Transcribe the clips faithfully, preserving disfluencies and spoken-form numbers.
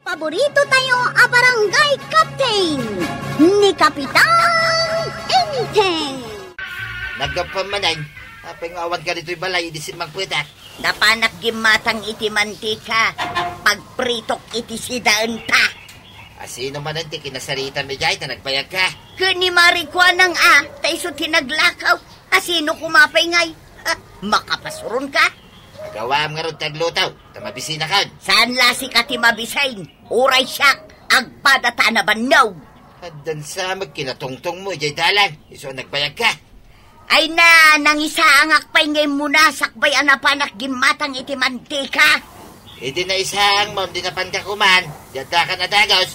Paborito tayo a barangay captain, ni Kapitan Enteng. Naggapuan manen, apay nga awan ka ditoy balay, idi simmangpetak? Napanak gimmatang iti mantika, pagpritok iti sidaenta. Asino manen ti kinasaritam idiay ta nagbayag ka? Ken ni Mari Kuanang a, ta isu ti naglakaw. Asino koma pay ngay? Ha, makapasuron ka? Agawam ngarud ti agluto, ta mabisinakon. Saan la sika ti mabisin? Uray siak, agpada ta a nabannog. Addan sa magkinatungtong mo, idiay dalan. Isu a nagbayag ka. Ay na, nangisaangak pay nga immuna sakbay a napanak gimmatang iti mantika. Idi naisaang mo, di napan ka kuman, diadda kan a dagos.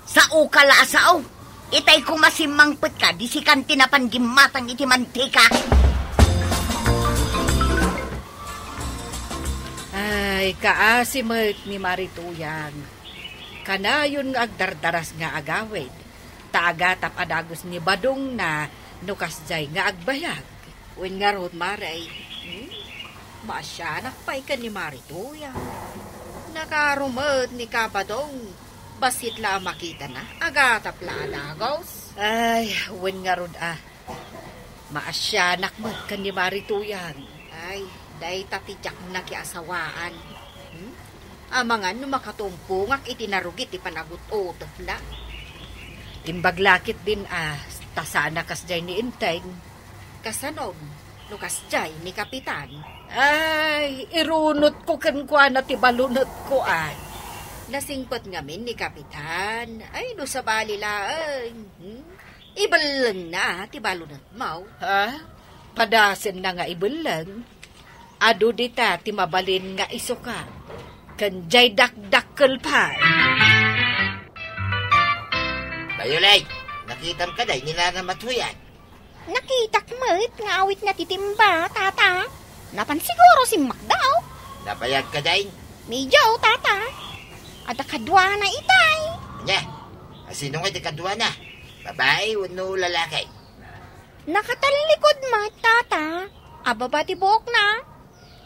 Sao ka la a sao. Itay koma simmangpetka, di sikan ti napan gimmatang iti mantika. Ay, kaasi met ni Mari Tuyang. Kanayon nga agdardaras nga agawid, ta agatap a dagus ni Badong na no kasdiay nga agbayag. Wen ngarud, Mari, hmm? Maasianak pay ken ni Mari Tuyang. Nakaro met ni Kabadong. Bassit la a makitana, agatap la a dagus. Ay, wen ngarud a. Maasianak met ken ni Mari Tuyang. Ay, dayta ti diak nakiasawaan. Hmm? Amangan no makatumpongak iti panagut-utepna. Imbag la ketdin a, ta saan a kasdiay ni Enteng. Kasanom, no kasdiay ni Kapitan? Ay, irunotko kenkuana ti balunetko, ay. Nasingpet ngamin ni Kapitan. Ay, no sabali laeng. Hmm? Ibellengna ti balunetmo. Ha? Padasenna nga ibelleng? Adu dita ti mabalin nga isuka. Ken diay dakdakkel pay. Violet, nakitam kadi ni Nana Matuyan? Nakitak met nga awitna ti timba, Tata. Napan siguro simmakdaw. Nabayag kadi? Medyo, Tata. Adda kaduana itay. Ania? Asino nga ti kaduana? Babai wenno lalaki? Nakatallikod met, Tata. Ababa ti buokna.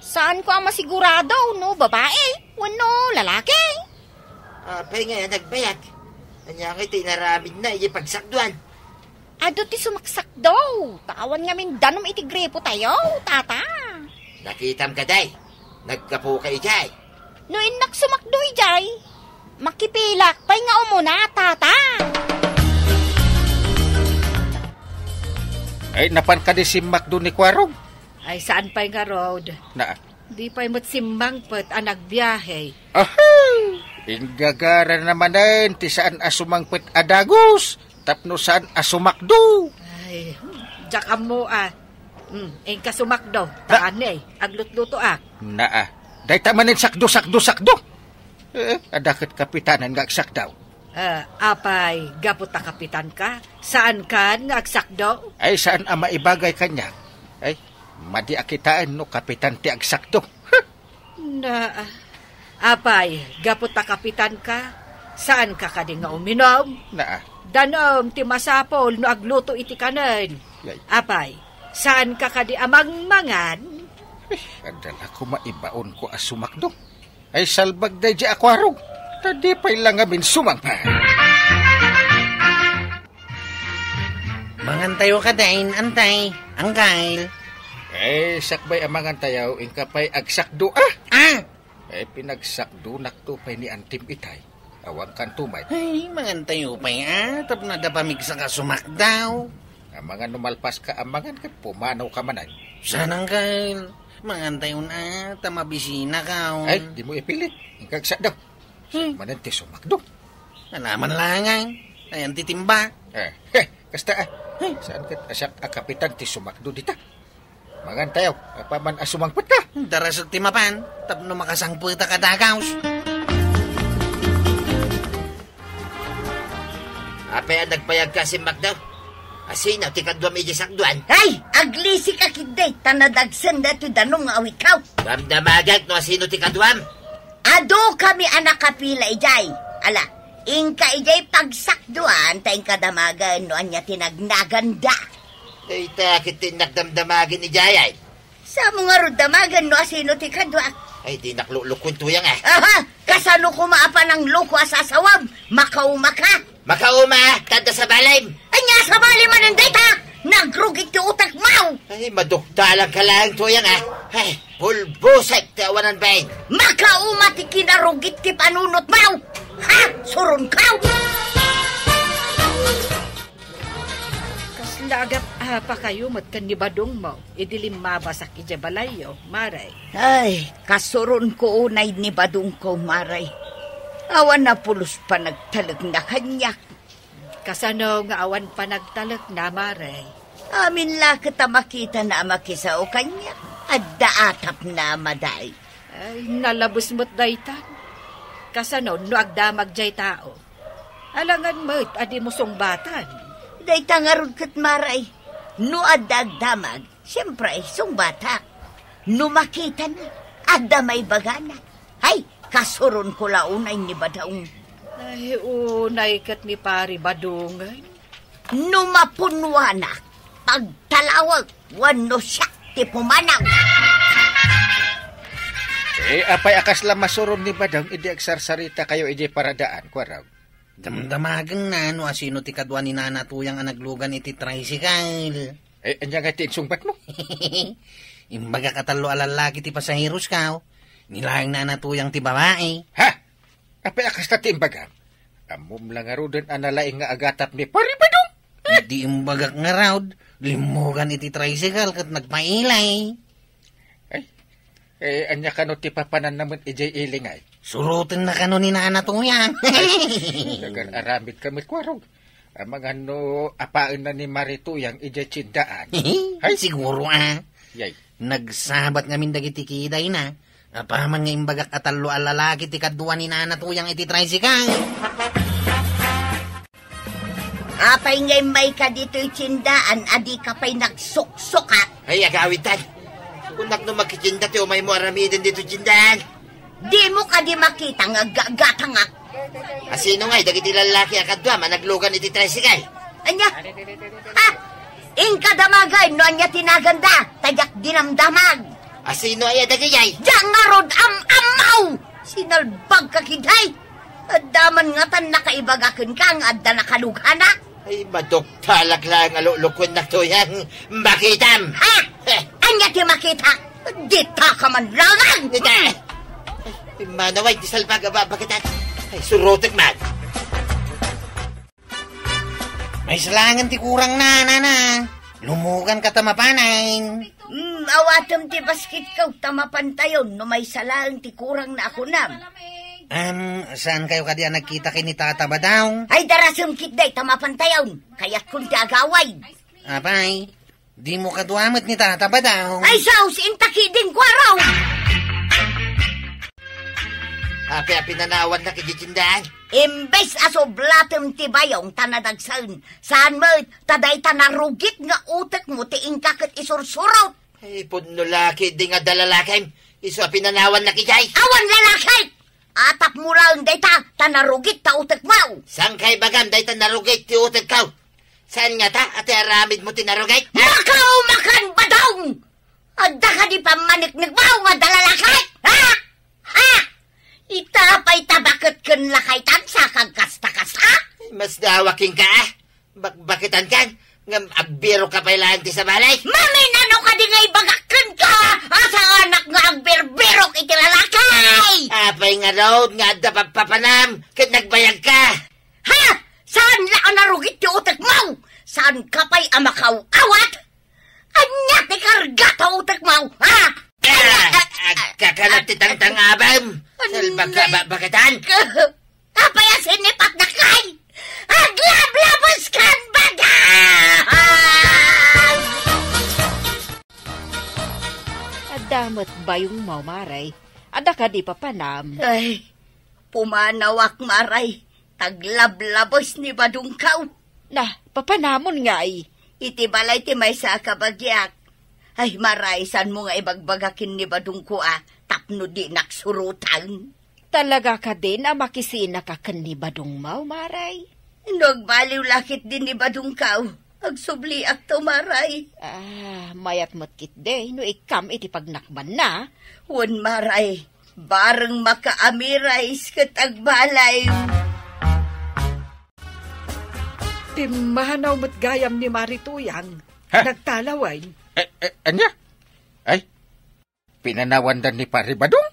Saanko a masigurado no babai wenno lalaki. Apay nga nagbayag? Ania nga ti inaramidna iti pagsakduan? Adu ti sumaksakdo, ta awan ngamin danum iti gripotayo, Tata. Nakitam kadi? Naggapuka idiay? No innak sumakdo idiay, makipilak pay nga umuna, Tata. Ay, napan kadi simmakdo ni Kuarog? Ay, saan pay ngarud? Na. Di pay met simmangpet a nagbiahe. Aha! Inggagara na manen ti saan a sumangpet a dagus tapno saan a sumakdo. Ay, diak ammo a. Hmm, inka sumakdo. Na- Taan eh, aglutlutoak. Naa. Dayta manen sakdo, sakdo, sakdo. Eh, adda ket kapitanan nga agsakdaw. Ah, apay, gapu ta kapitan ka, saan kan nga agsakdo? Ay, saan a maibagay kaniak. Ay, madi a kitaen no kapitan ti agsakdo. Huh! Na, apay, gapu ta kapitan ka, saan ka kadi nga uminom? Naa. Danum ti masapul no agluto iti kanen. Yay. Apay, saan ka kadi a mangmangan? Eh, adda la koma ibaonko a sumakdo. Ay salbag daydi a kuarog, ta di pay la ngamin sumangpet. Mangantayo kadi, Antay, Angkel. Eh, sakbay a mangantayo, inka pay agsakdo, ah! Ah! Eh, pinagsakdonakto pay ni Antim itay. Awan kanto met. Ay, mangantayo pay, ah, tapno adda pamigsa nga sumakdaw. Amangan no malpas ka, amangan ket pumanaw ka manen. Saan, Angkel. Mangantayon a, ta mabisinakon. Ay, dimo ipilit. Inka agsakdo. Hmm. Manen ti sumakdo. Nalaman la ngay. Ayan ti timba. Eh, heh, kasta, ah. Hmm. Saan ket a siak a kapitan ti sumakdo dita? Mangantayo, apaman a sumangpet ka. Darasek ti mapan, tapno makasangpetak a dagus. Apay a nagbayag ka simmakdo? Asino ti kaduam iti sakduan? Ay! Aglisi ka ketdi, ta nadagsen daytoy danum nga awitko. Damdamagek no asino ti kaduam. Adu kami a nakapila idiay. Ala, inka idiay pagsakduan, ta inka damagen no ania ti nagnaganda. Dayta ket ti innak damdamagen idiay, ay. Saanmo ngarud damagen no asino ti kaduak. Ay, dinak lukloken, Tuyang, ah. Aha! Kasano koma a panangloko a sasawem? Makauma ka? Makauma, ta adda sabalim. Ania sabalim manen dayta? Nagrugit ti utekmo! Ay, madukdalan ka laeng, Tuyang, ah. Ay, bulbusek ti awanan, bay. Makauma ti kinarugit ti panunotmo! Ha? Suronko! Kasla agap-apakayo met ken ni Badongmo idi limmabasak idiay balayyo, Mare. Ay, kasuronko unay ni Badongko, Mare. Awan a pulos panagtalekna kaniak. Kasano nga awan panagtalekna, Mare? Amin la ket a makitana a makisao kaniak, adda atapna a madael. Ay, nalabes met dayta. Kasano no agdamag diay tao? Alangan met a dimo sungbatan. Dayta ngarud ket, Mare, no adda agdamag, siempre, sungbatak. No makitana, adda maibagana. Ay, kasuronko la unay ni Badong. Ay, unay ket ni Pari Badongen. No mapunnoanak, pagtalawek, wenno siak ti pumanaw. Eh, apay a kasla masuron ni Badong idi agsarsarita kayo idiay paradaan, Kuarog? Damdamagenna no asino ti kadua ni Nana Tuyang a naglugan iti tricycle. Eh, ania nga ti insungbatmo? Imbagak a tallo a lallaki ti pasaherosko. Ni laeng Nana Tuyang ti babai. Ha? Apay a kasta ti imbagam? Ammom la ngaruden a nalaing nga agatap ni Pari Badong? Idi imbagak ngarud, limmugan iti tricycle ket nagpailay. Ay, eh, ania kano ti papananna met idiay ili ngay? Surotenna kano ni Nana Tuyang. Ay, nagan-aramid ka met, Kuarog. Amangan no apaenna ni Mari Tuyang idiay tiendaan. Ay, siguro, ah. Yay. Nagsabat ngamin dagiti kidayna. Apaman nga imbagak a tallo a lalaki ti kadua ni Nana Tuyang iti tricycle. Apay nga immayka ditoy tiendaan a dika pay nagsuksukak? Ay, agawidtan. Kunak no makitienda ti umaymo aramiden ditoy tiendaan. Dimo kadi makita nga aggatangak? Asino ngay dagiti lallaki a kaduam a naglugan iti tricycle? Ania? Ha? Inka damagen no ania ti naganda, ta diak dinamdamag. Asino aya dagijay? Diak ngarud am-ammo! Sinalbagka ketdi! Adda man ngatan nakaibaga kenka nga adda nakalugana? Ay, maduktalak laeng a luklokuennak, Tuyang. Makitam! Ha? Eh. Ania ti makita? Dita ka man laeng! Ita! Ay, manaway ti salbag a babagitan. Ay, surotek man. Maysa laengen ti kurangna, Nana. Lumuganka ta mapanen. Hmm, awatem ti basketko ta mapantayon no maysa laeng ti kurangna a kunam. Am, saankayo kadi a nagkita ken ni Tata Badong? Ay, darasem ketdi ta mapantayon. Kayatkon ti agawid. Apay, dimo kadua met ni Tata Badong? Ay, sus, inta ketdin, Kuarog! Apay a pinanawannak idiay tiendaan? Imbes a sublatem ti bayong ta nadagsen, saan met ta dayta narugit nga utekmo ti inka ket isursurot. Ay, pudno la ketdi nga adda lalakim. Isu a pinanawannak idiay. Awan lalaki! Atapmo laeng dayta, ta narugit ta utekmo. Saan kay bagam dayta narugit ti utekko? Saan ngata a ti aramidmo ti narugit? Makaumakan, Badong! Adda kadi pammaneknekmo nga adda lalaki? Ha? Ha? Ita pay ta baket ken lakaytan sa kagkasta-kasta? Ay, masdawa kenka, ah. Bakbaketankan, ngem agbirok ka pay laeng ti sabali. Maminano kadi nga ibagak kenka a saanak nga agbirbirok iti lalaki? Apay ngarud nga adda pagpapanam ket nagbayagka? Ha? Saan la a narugit ti utekmo? Saanka pay a makaw-awat? Ania ti karga ta utekmo, ha? Ah! Agkakalat ti tangtangabem! Salbagka, bakbaketan! Apay a sinipatnakay? Aglablabuskan baga! Adda met bayongmo, Mare. Adda kadi papanam? Ay, pumanawak, Mare. Taglablabus ni Badongko. Na, papanamon ngay? Iti balay ti maysa a kabagiak. Ay, Mare, saanmo nga ibagbaga ken ni Badongko a tapno dinak surotan? Talaga kadin a makisinaka ken ni Badongmo, Mare? No agbaliw la ketdi ni Badongko, Agsubliakto, Maray. Ah, mayat met ketdi no ikkam iti pagnakbanna. Wen, Maray, bareng makaamiris ket agbalay. Pimmanaw met gayam ni Mari Tuyang. Ha? Nagtalaw, ay. Eh, eh, ania? Ay, pinanawanda ni Pari Badong?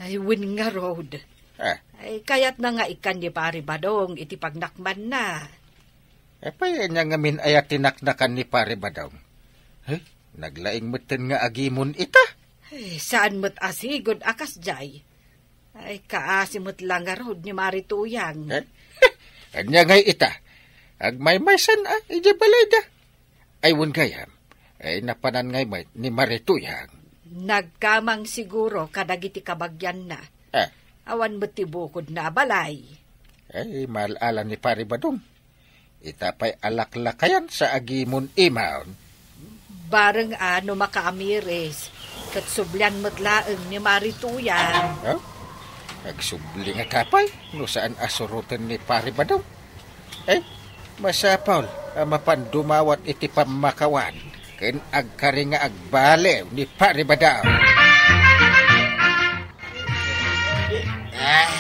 Ay, wen ngarud. Ah. Ay, kayatna nga ikkan ni Pari Badong iti pagnakbanna. Apay, ania ngamin aya ti naknakan ni Pari Badong? Eh, naglaing metten nga agimon ita. Ay, saan met a sigud a kasdiay. Ay, kaasi met la ngarud ni Mari Tuyang. Eh? Ania ngay ita? Agmaymaysan a, idiay balayda. Ay, wen gayam. Ay, napanan ngay met ni Mari Tuyang. Nagkamang siguro kadagiti kabagianna. Ah. Awan met ti bukodna a balay. Ay, maal-ala ni Pari Badong. Ita pay a laklakayan sa agimon imaon. Bareng a no makaamiris, ket sublian met laeng ni Mari Tuyang. Oh? Agsubli ngata pay no saan a suroten ni Pari Badong. Eh, masapul a mapan dumawat iti pammakawan ken agkari nga agbaliw ni Pari Badong.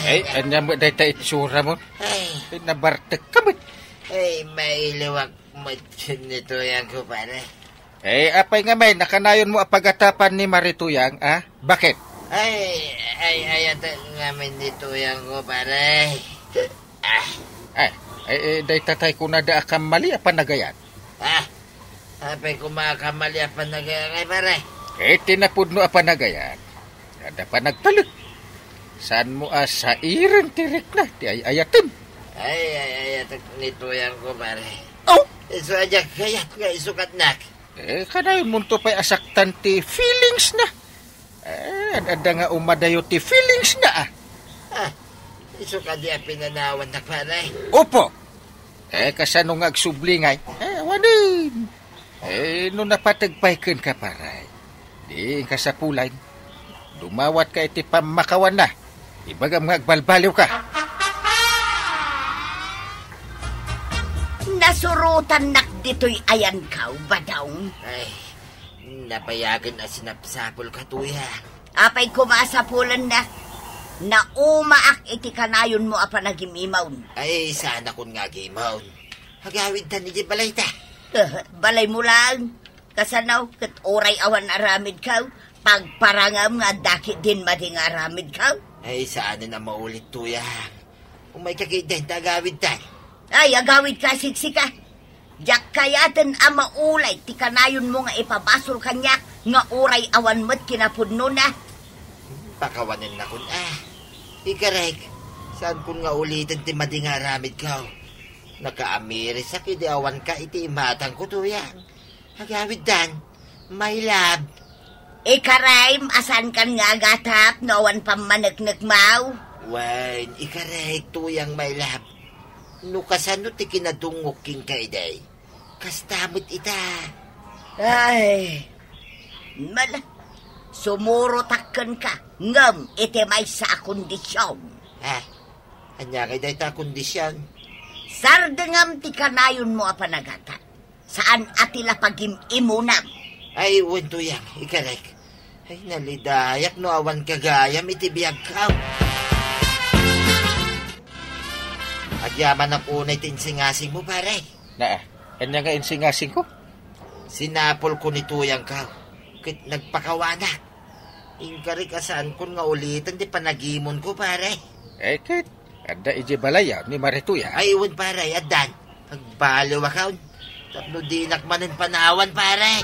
Ay, ania met dayta itsuramo? Ay. Ay, nabartekka met. Ay, mailiwak met ni Tuyang ko, pare. Eh, apay ngamin, nakanayonmo a pagatapan ni Mari Tuyang, a? Baket? Ay, ay, ayatek ngamin ni Tuyang ko, pare. Ah. Ay, ay, eh, dayta tay kunada a kammali a panagayat. Ah, apay koma a kammali a panagayat, pare? Eh, ti napudno a panagayat. Adda panagtalek. Saanmo a sairen ti rikna ti ay-ayatem? Ay, ay, ayatek ni Tuyang ko, pare. Oh! Isu a diak kayat nga isukatnak. Eh, kanayonmonto pay a saktan ti feelings na. Eh, ad-adda nga umadayo ti feelings na, ah. Ah, isu kadi a pinanawannak, pare? Opo. Eh, kasano nga agsubli ngay? Eh, awanen. Eh, no napateg pay kenka, pare, di inka sapulan. Dumawatka iti pammakawanna. Ibagam nga agbalbaliwka. Nasurotannak ditoy ayankaw, Badong. Ay, nabayagen a sinapsapulka, Tuyang. Apay koma a sapulenna? Naumaak iti kanayonmo a panagim-imawon. Ay, saanakon nga agimawon. Agawidtan idiay balayta. Balaymo laeng. Kasano, ket uray awan aramidkaw, pagparangam nga adda ketdin madi nga aramidkaw? Ay, saanen a maulit, Tuyang. Umayka ketdin ta agawidtan. Ay, agawidka a siksika. Diak kayaten a maulay ti kanayonmo nga ipabasol kaniak nga uray awan met kinapudnona. Pakawanennakon a. Ikarek, saankon nga uliten ti madi nga aramidko. Nakaamirisak idi awanka iti imatangko, Tuyang. Agawidtan, my love. Ikarem, asankan nga agatap no awan pammaneknekmaw? Wen, ikarek, Tuyang, my love. No kasano ti kinadungngok kenka idi, kasta met ita. Ay, mala, sumurotak kenka, ngem iti maysa a kondision. Ah, ania ngay dayta a kondision? Sardengam ti kanayonmo a panagata. Saan a ti lapagim-imunam. Ay, wen, Tuyang, ikarek. Ay, nalidayak no awan kagayam iti biagko. Agyamanak unay ti insingasingmo, pare. Naa, ania nga insingasingko? Sinapulko ni Tuyangko, ket nagpakawanak. Inkarek a saankon nga uliten ti panagimonko, pare. Eh, ket adda idiay balay ni Mari Tuyang. Ay, wen, pare, addan. Agbaliwakon. Tapno dinak manen panawan, pare.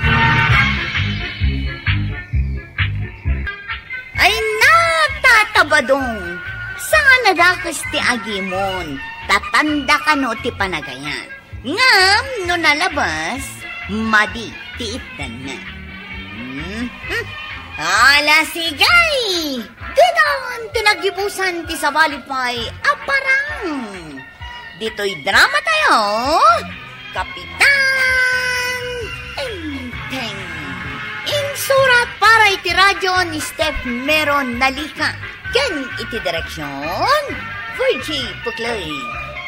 Ay, natatabadong. Saan a dakes ti agimon. Tatanda kano ti panagayat. Ngem no nalabes, madi ti itdanna. Hmm? Ala, sige! Ditan ti nagibusan ti sabali pay a parang. Ditoy drama tayo, Kapitan Enteng. Insurat para iti radyo ni Steph Mero Nalika. Ken iti direksyon, Virgie Puclay.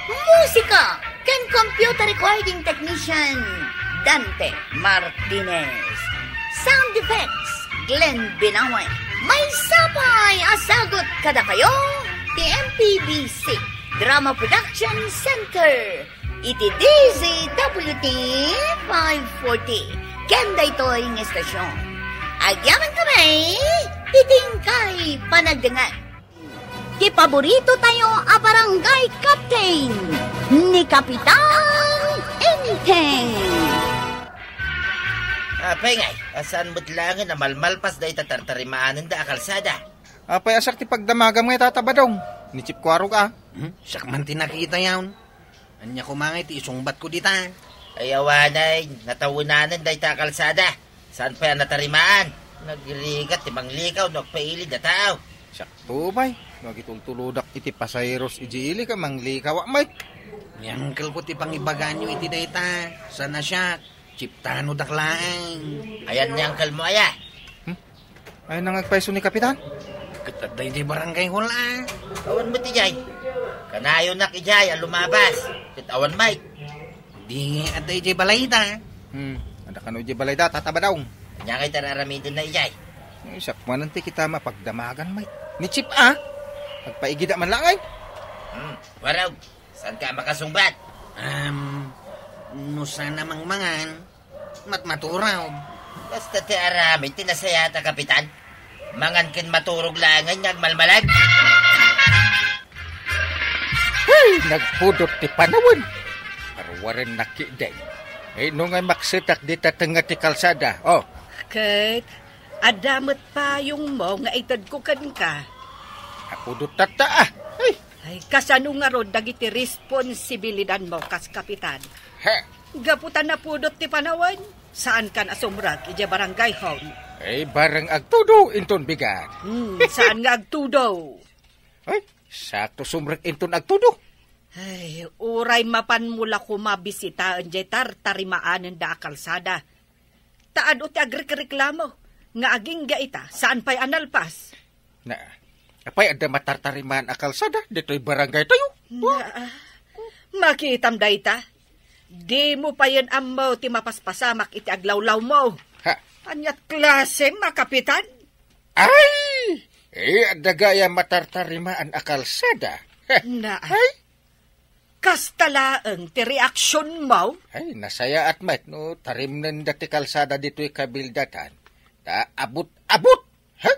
Musika, Ken computer recording technician, Dante Martinez. Sound effects, Glenn Binawe. Maysa pay a sagut kadakayo ti M P B C Drama Production Center iti D Z W T five forty. Ken daytoy nga estasyon, agyaman kami iti inkay panagdengngeg. Ti paborito tayo a barangay captain, ni Kapitan Enteng. Apay ngay, a saan met laeng a malmalpas dayta tartarimaanenda a kalsada? Apay a siak ti pagdamagam ngay, Tata Badong. Ni Chief Kuarog a. Hmm? Siak man ti nakita yaon. Ania koma ngay ti isungbatko dita? Ay awanen, natawenanen dayta a kalsada. Saan pay a natarimaan? Nagrigat ti manglikaw no agpailid a tao. Sakto pay, no agitultulodak iti pasaheros idiay ili ket manglikaw met. Ni angkelko ti pangibaganyo iti dayta. Saan a siak, Chief Tano dak laeng. Ayan ni angkelmo aya? Hmm? Ay, nangagpayso ni Kapitan? Ket adda idiay barangay hall a. Awan met idiay. Kanayonak idiay a lumabas. Ket awan met. Di adda idiay balayda. Hmm, adda kano idiay balayda, Tata Badong. Ania ngay ti ar-aramidenna idiay? Ay, siak manen ti kitam a pagdamagan met. Ni Chief a? Agpaigida man laeng. Hmm, Kuarog, saanka a makasungbat? Am, no saan a mangmangan, matmaturog. Basta ti aramid ti nasayaat a kapitan. Mangan ken maturog laengen nga agmalmalag. Hey, nagpudot ti panawen. Arwarennak ketdi. Ay, no ngay maksetak dita tengnga ti kalsada. Oh. Ket adda met payongmo nga itedko kenka. Napudot tatta, ah. Ay. Ay, kasano ngarud dagiti responsibilidanmo kas kapitan? He. Gapu ta napudot ti panawen, saankan a sumrek idiay barangay hall. Ay, bareng agtudo inton bigat. Hmm, saan nga agtudo? Ay, saanto sumrek inton agtudo? Ay, uray mapanmo la koma bisitaen diay tartarimaanenda a kalsada. Ta adu ti agrikreklamo nga agingga ita, saan pay a nalpas. Na, apay adda matartarimaan a kalsada ditoy barangay tayo? Na, makitam dayta. Dimo payen ammo ti mapaspasamak iti aglawlawmo. Ha? Aniat klasem a kapitan? Ay! Eh, adda gayam matartarimaan a kalsada. Na, ay? Kasta laeng ti reaksionmo? Ay, nasayaat met no tarimnenda ti kalsada ditoy kabildatan. Ta abut-abut! Ha?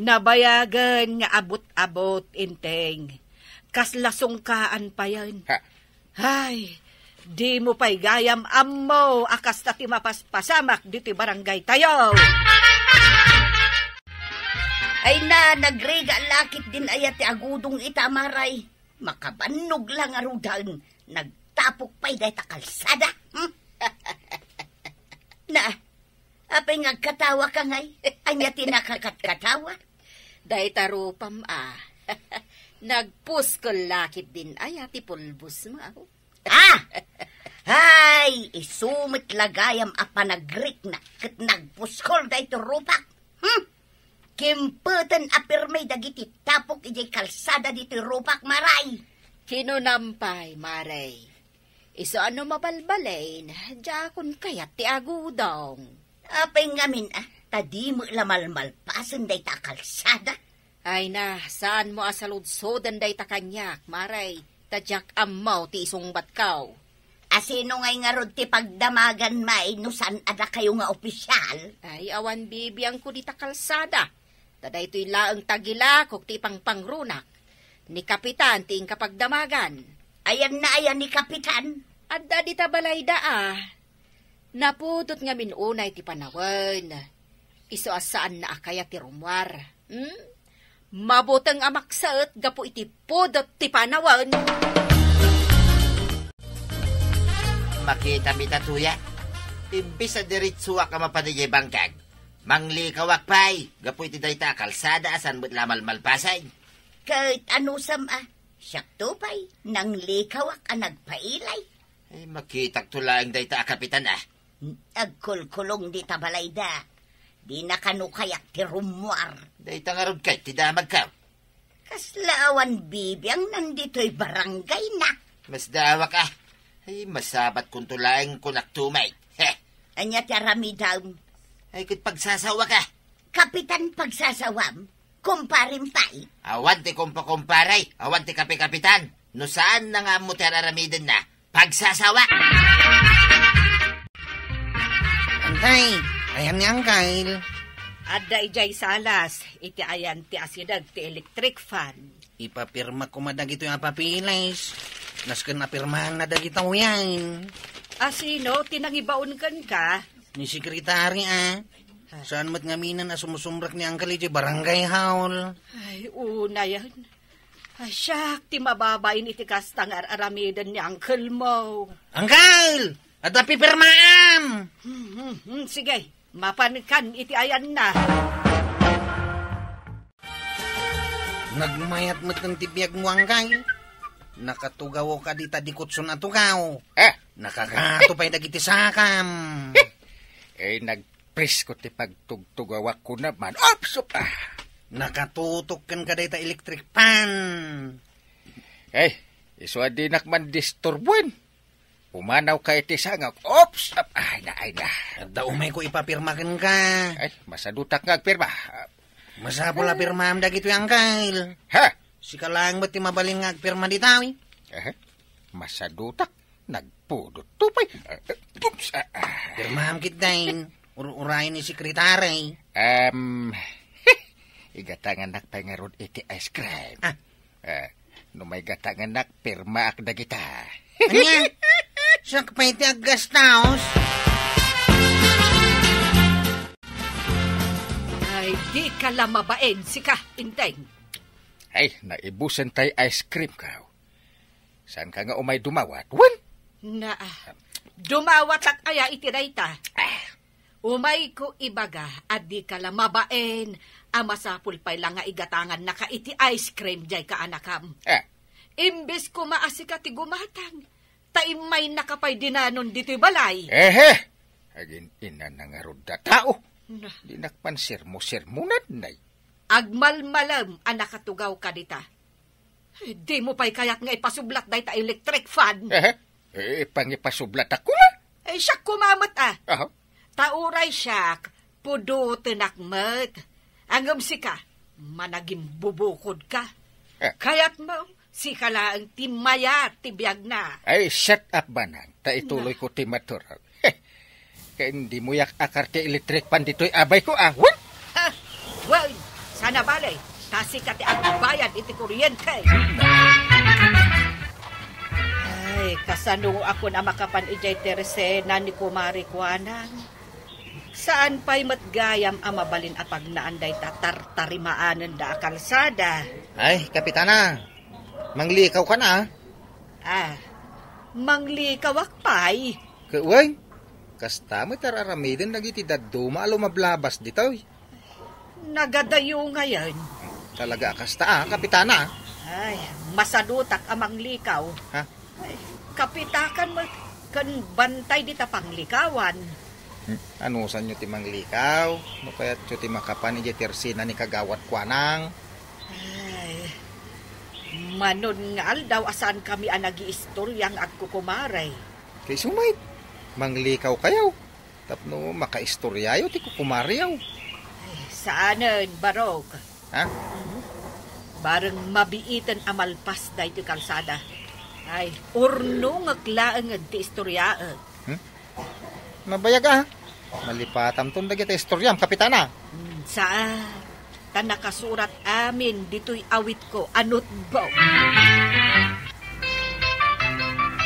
Nabayagen nga abut-abut, Enteng. Kasla sungkaan payen. Ha? Ay, dimo pay gayam ammo a kasta ti mapaspasamak ditoy barangay tayo. Ay na, nagrigat la ketdin aya ti agudong ita, Maray. Makabannog la ngaruden, nagtapok pay dayta kalsada. Hmm? Na, apay nga agkatawaka ngay? Ania ti nakakatkatawa? Dayta rupam a. Nagpuskol la ketdin aya ti pulbosmo. Ah! Ay, isu met la gayam a panagriknak ket nagpuskol daytoy rupak. Hmm? Kimpeten a pirmi dagiti tapok idiay kalsada ditoy rupak, Maray. Kinunam pay, Maray. Isu a no mabalbalin, diakon kayat ti agudong. Apay ngamin a, ta di met la malmalpasen dayta a kalsada? Ay na, saanmo a saludsoden dayta kaniak, Maray, ta diak ammo ti isungbatko. A sino ngay ngarud ti pagdamagan, May, no saan a dakayo nga opisyal? Ay, awan bibiangko dita kalsada. Ta daytoy laeng tagilakok ti ipangpangrunak. Ni Kapitan ti inka pagdamagan. Ayanna aya ni Kapitan? Adda dita balayda a. Napudot ngamin unay ti panawen. Isu a saanna a kayat ti rummuar. Hmm? Mabuteng a maksaet gapu iti pudot ti panawen. Makitam ita, Tuya. Imbes a diretsoak a mapan idiay bangkag, manglikawak pay gapu iti dayta a kalsada a saan met la malmalpasen. Ket anusam a, siakto pay, nanglikawak a nagpailay. Ay, makitakto laeng dayta a kapitan a. Agkulkulong dita balayda. Dina kano kayat ti rummuar. Dayta ngarud ket ti damagko. Kasla awan bibiangnan ditoy barangayna. Masdaawak a. Ay, masabatkonto laeng kunakto met. Heh! Ania ti aramidem? Ay, ket pagsasawaka. Kapitan pagsasawam? Kumparim pay? Awan ti kumpa-kumpare, awan ti kapi-kapitan. No saan na nga ammo ti ar-aramidenna, pagsasawa. Antay, ayan ni Uncle. Adda idiay salas, iti ayan ti asideg ti electric fan. Ipapirma koma dagitoy a papeles. Nasken a pirmaanna dagitoyen. A sino ti nangibaon kenka? Ni sekretary, a. Ha? Saan met ngamin a sumusumrek ni Uncle idiay barangay hall? Ay, unayen. Ay, siak ti mababain iti kasta nga ar-aramiden ni uncle mo. Uncle! Adda pipirmaam! Hmm, hmm, hmm, sige, mapankan iti ayanna. Nagmayat met ti biagmo, Uncle. Nakatugaw kadi ta dikutson a tugaw. Eh? Nakakato pay dagiti sakam. Eh, nagpresko ti pagtugtugawak kuna man. Ops! Op! Ah! Nakatutok ken kadayta electric fan. Eh, isu a dinak man disturbuen. Pumanawka iti sangak. Ops! Ap-, ay na, ay na. Adda umayko ipapirma kenka. Ay, masadutak nga agpirma. Masapul a pirmaam dagitoy, Uncle. Ha? Sika laeng met ti mabalin nga agpirma ditoy. Eh, masadutak. Nagpudot to pay. Eh, oops, ah, ah. Pirmaam ketdin. Ur-urayen ni sekretary. Em, igatangannak pay ngarud iti ice cream. Ah. Eh, no maigatangannak, pirmaak dagita. Ania? Siak pay ti aggastaos? Ay, dika la mabain, sika, Enteng. Ay, naibusen tay ice cream ka. Saanka nga umay dumawat? Wen? Naa. Dumawatak aya iti dayta? Ah. Umayko ibaga a dika la mabain a masapul pay la nga igatangannaka iti ice cream diay kaanakam. Ah. Imbes koma a sika ti gumatang, ta immaynaka pay dinanon ditoy balay. Ehe! Agin-inana ngarud a tao. Na. Dinak man sermo-sermonan, nay. Agmalmalem a nakatugawka dita. Eh, dimo pay kayat nga ipasublat dayta electric fan? Eh, eh, pangipasublatak koma? Eh, siak koma met, a. Aha. Ta uray siak, pudotenak met. Ngem sika, managimbubukod ka. Eh. Kayatmo, sika laeng ti mayat ti biagna. Ay, shut up, Manang. Ta ituloy ko ti maturog. Heh. Ken dimo yak akar ti electric fan ditoy abayko, a. Wen? Ha? Wen, saan a bale, ta sika ti agbayad iti kuryente. Ay, kasano a kun a makapan idiay tersena ni Kumare Kuanang? Saan pay met gayam a mabalin a pagnaan dayta tartarimaanenda a kalsada? Ay, Kapitana, manglikaw ka na, a. Ah, manglikawak pay. Ket wen, kasta met ar-aramiden dagiti dadduma a lumablabas ditoy. Nagadayo ngayen. Talaga a kasta, a, Kapitana? Ay, masadutak a manglikaw. Ha? Ay, kapitakan met ken bantay dita panglikawan. Hmm, anusanyo ti manglikaw? No kayatyo ti makapan idiay tersena ni Kagawad Kuanang? Ay, manon nga aldaw a saankami a nagiistoria nga agkukumare. Kay sumay, manglikaw kayo. Tapno makaistoriayo ti kukumareyo. Ay, saanen, Barok. Ha? Mhm. Bareng mabiiten a malpas daytoy kalsada. Ay, urnongek laeng ti istoriaek. Hmm? Mabayag a. Malipatamton dagiti istoriam, Kapitana. Hmm, saan? Ta nakasurat amin ditoy awitko a notebook.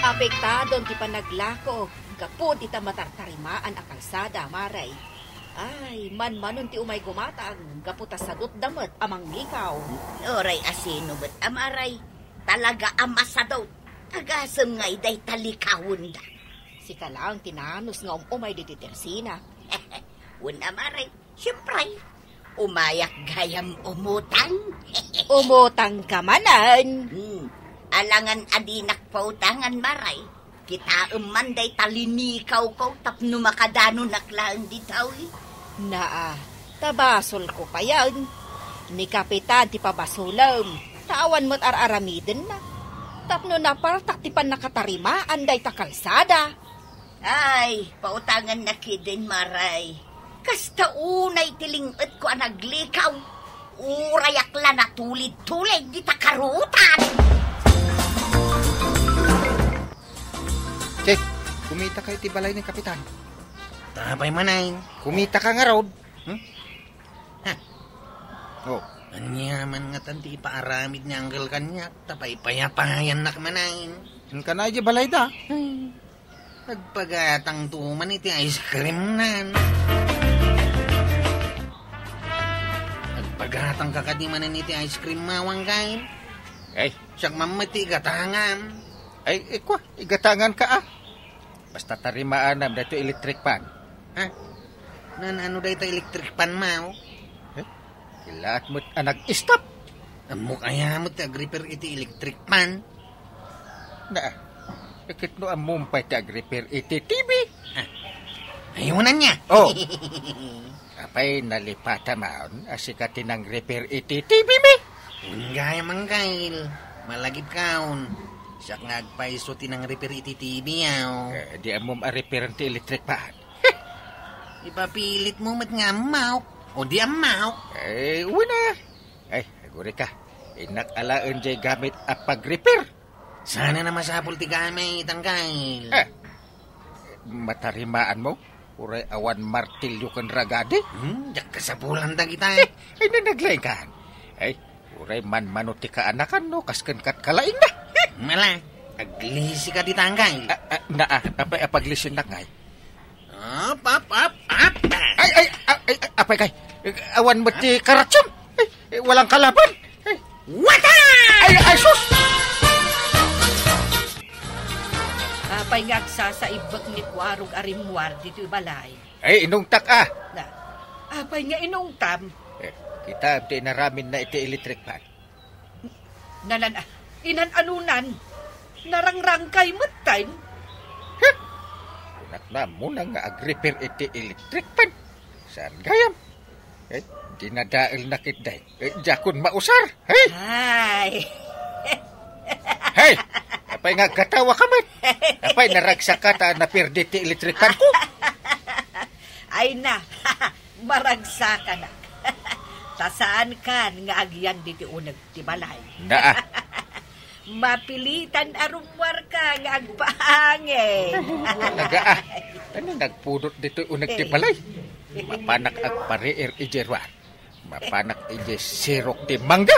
Apektadon ti panaglako gapu dita matartarimaan a kalsada, Mare. Ay, manmanon ti umay gumatang gapu ta sadutda met a manglikaw. Uray a sino met a Mare, talaga a masadut. Agasem ngay dayta likawenda. Sika laeng ti nanos nga um-umay ditoy tersena. Wen a Mare, siempre. Umayak gayam umutang. Umutang ka manen? Hmm. Alangan a dinak pautangan, Mare. Kitaem man dayta linikawko tapno makadanonak laeng ditoy. Naa, ta basolko payen. Ni Kapitan ti pabasolem, ta awan met ar-aramidenna. Tapno napartak ti pannakatarimaan dayta kalsada. Ay, pautangannak idin, Maray. Kasta unay ti ling-etko a naglikaw. Urayak la natulid-tulid dita karutan. Che, kumitaka iti balay ni Kapitan. Tapay manay. Kumitaka ngarud. Hmm? Ha? Oh. Ania man ngatan ti ipaaramid ni Uncle kaniak, ta paypayapayannak manay. Inkana iti balayda. Hmm. Nagpagatangto man iti ice cream nan. Nagpagatangka kadi manen iti ice cream, Maray, kay? Ay. Siak man met ti igatangam. Ay, ikwa, igatanganka, ah. Basta tarimaanam daytoy electric fan. Ha? Naan-ano dayta electric fan, Maw? Eh? Kilaat met a nag-stop. Ammok aya met ti agrepair iti electric fan? Naa, ket no ammom pay ti agrepair iti T V? Ah. Ayunan niya. Oh. Apay, nalipata man a sika ti nang-repair iti T V mi? Wen gayam, Uncle. Malagipkon. Siak nga agpayso ti nang-repair iti T V, aw. Eh, di ammom a repair ti electric fan. Ipapilitmo met nga ammok. O di ammok. Eh, wen a. Ay, agurayka. Innak alaen jay gamit a pag-repair. Saan a masapul ti gamit, Uncle? Eh, matarimaanmo? Uray awan martilyo ken ragadi? Hmm, diak kasapulan dagita. Ay, nanaglaingkan. Ay, uray manmano ti kaanakan no kas ken kat kalaingna. Mala, aglisika dita, Uncle. Ah, ah, naa, apay a paglisinnak ngay? Up, up, up, up. Ay, ay, ah, ay, ah, apay kay. Awan met ti karatsam. Ay, eh, walang kalaban. Ay. Wata! Ay, ay, sus! Apay nga agsasaibbek ni Kuarog a rimmuar ditoy balay? Ay, inungtak, ah. Na, apay nga inungtam? Eh, kita ti inaramidna iti electric fan. Nanan-, inan-anunan? Narangrangkay metten? Huh! Kunak na muna nga agrepair iti electric fan. Saan gayam? Eh, dinadaelna ketdi. Eh, diakon mausar. Hey! Ay! Hey! Apay nga agkatawa ka met? Apay naragsak ka ta napirdi ti electric fan ko? Ay na, maragsakanak. Ta saankan nga agyan diti uneg ti balay. Naa. Mapilitan a rummuarka nga agpaangin. Talaga, ah. Ano nagpudot ditoy uneg ti balay? Mapanak agpariir idiay ruar. Mapanak idiay sirok ti mangga.